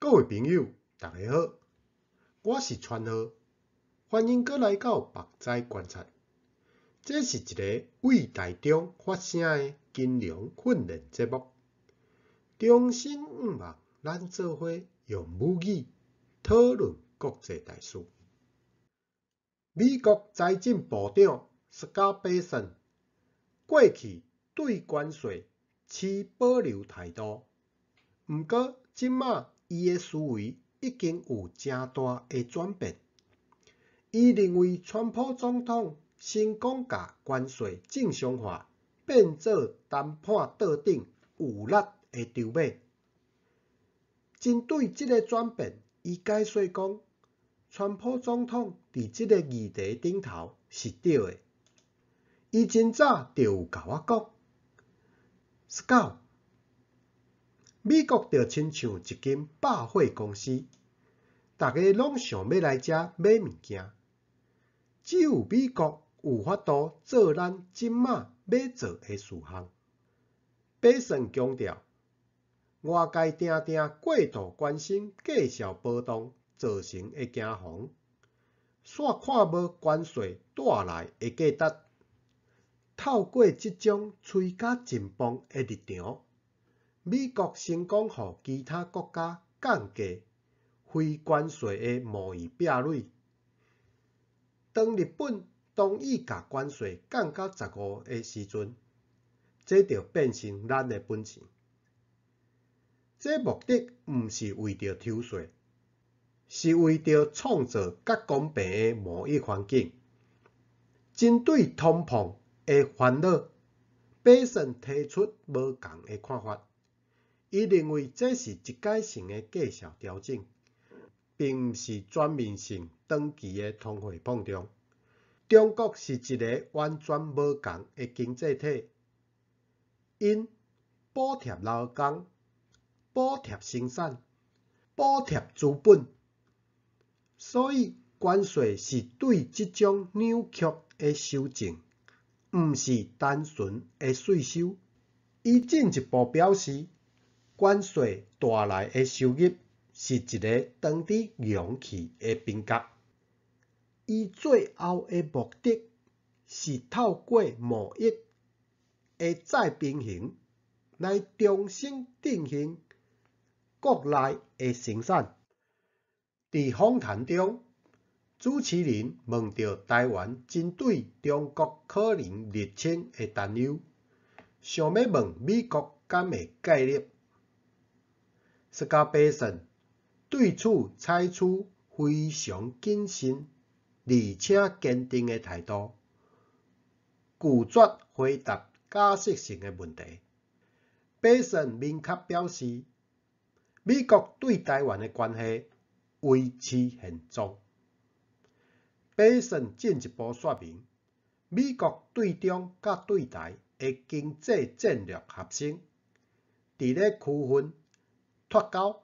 各位朋友，大家好，我是川浩，歡迎閣來到目知觀察。這是一个為台中發聲的金融訓練節目。衷心向望咱做伙用母語討論國際大事。美國財政部長斯嘉貝森過去對關稅持保留態度，毋過這馬伊的思維已經有誠大的轉變。伊認為川普總統成功共關稅正常化變做談判桌頂有力的籌碼。針對這个轉變，伊解說講，川普總統佇這个議題頂頭是對的。伊真早就有共我講，斯嘉，美國就親像一間百貨公司，逐家攏想欲來遮買物件，只有美國有法度做咱這馬欲做的事項。貝森強調，外界定定過度關心價數波動造成的驚惶，煞看無關稅帶來的價值。透過這種吹甲真磅的立場，美國成功予其他國家降低非關稅的貿易壁壘。當日本同意共關稅降到15的時陣，這就變成咱的本錢。這目的毋是為著抽稅，是為著創造較公平的貿易環境。針對通膨的煩惱，貝森提出無仝的看法。伊認為這是一改性的價數調整，並毋是全面性長期的通貨膨脹。中國是一个完全無仝的經濟體，𪜶補貼勞工、補貼生產、補貼資本，所以關稅是對這種扭曲的修正，毋是單純的稅收。伊進一步表示，關稅帶來的收入是一个藏佇容器的邊角。伊最後的目的是透過貿易的再平衡來重新振興國內的生產。佇訪談中，主持人問著台灣針對中國可能入侵的擔憂，想欲問美國敢會介入。斯嘉貝森對此採取非常謹慎而且堅定的態度，拒絕回答假設性的問題。貝森明確表示，美國對台灣的關係維持現狀。貝森進一步說明，美國對中佮對台的經濟戰略合成，佇咧區分脫鉤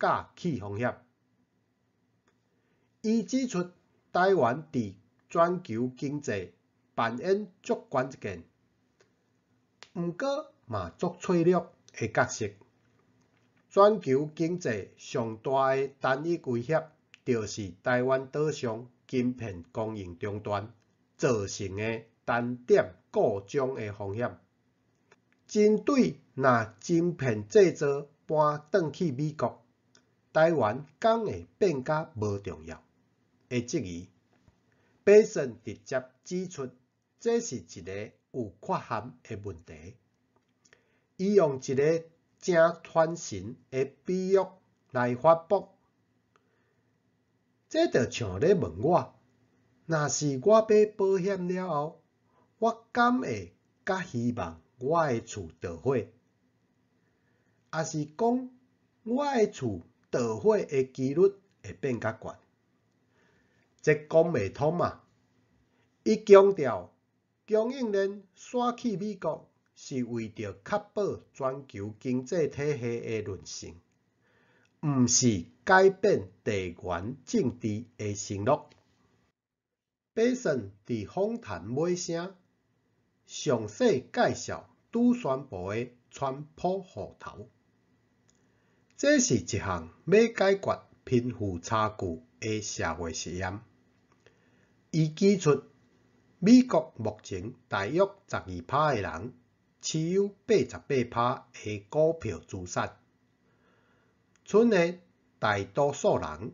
佮去風險。伊指出，台灣佇全球經濟扮演足關鍵，毋過嘛足脆弱的角色。全球經濟上大的單一威脅，就是台灣島上晶片供應中斷造成的單點故障的風險。針對若晶片製造搬轉去美國，台灣敢會變甲無重要的質疑，貝森直接指出，這是一个有缺陷的問題。伊用一个誠傳神的比喻來反駁，這就像咧問我，若是我買保險了後，我敢會較希望我的厝著火，抑是講我的厝著火的機率會變較懸？這講袂通啊！伊強調，供應鏈徙去美國是為著確保全球經濟體系的韌性，毋是改變地緣政治的承諾。貝森佇訪談尾聲，詳細介紹拄宣布的川普戶頭。這是一項欲解決貧富差距的社會實驗。伊指出，美國目前大約12趴的人持有88趴的股票資產，賰的大多數人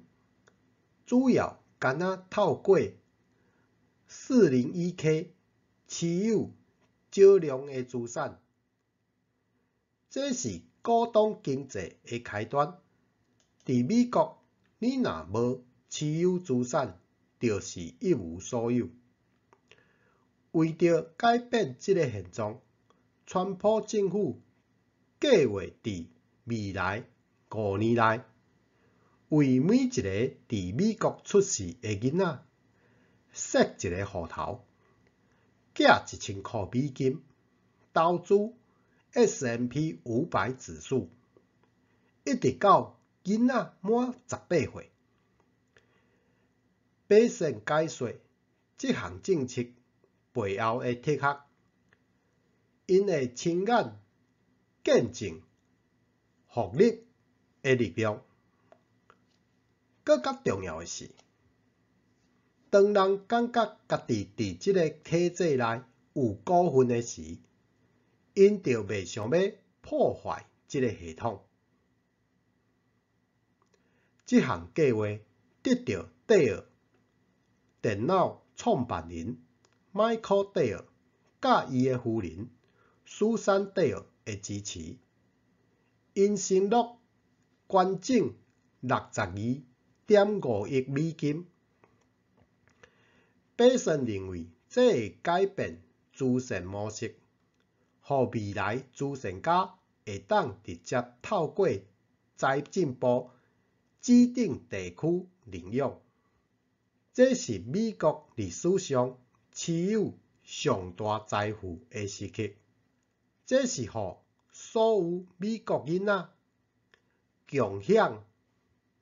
主要干焦透過401k 持有少量的資產。這是股東經濟的開端。佇美國，你若無持有資產，就是一無所有。為著改變這个現狀，川普政府計畫佇未來5年內，為每一个佇美國出世的囡仔設一个戶頭，寄1000箍美金投資 S&P 500指數，一直到囡仔滿18歲。百姓解說，這項政策背後的哲學，𪜶會親眼見證福利的力量。閣較重要的是，當人感覺家己佇這个體制內有股份的時，𪜶就袂想欲破壞這个系統。這項計畫得著戴爾電腦創辦人邁克戴爾佮伊的夫人蘇珊戴爾的支持。𪜶承諾捐贈62.5億美金。百姓認為這會改變慈善模式，予未來慈善家會當直接透過財政部指定地區領養。這是美國歷史上持有上大財富的時刻。這是予所有美國囡仔共享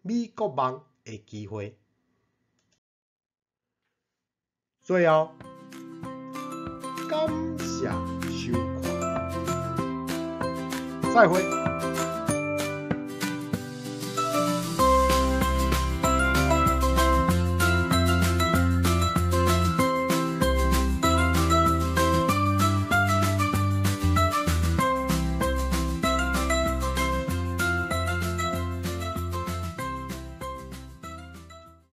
美國夢的機會。最後，感謝收看，再會。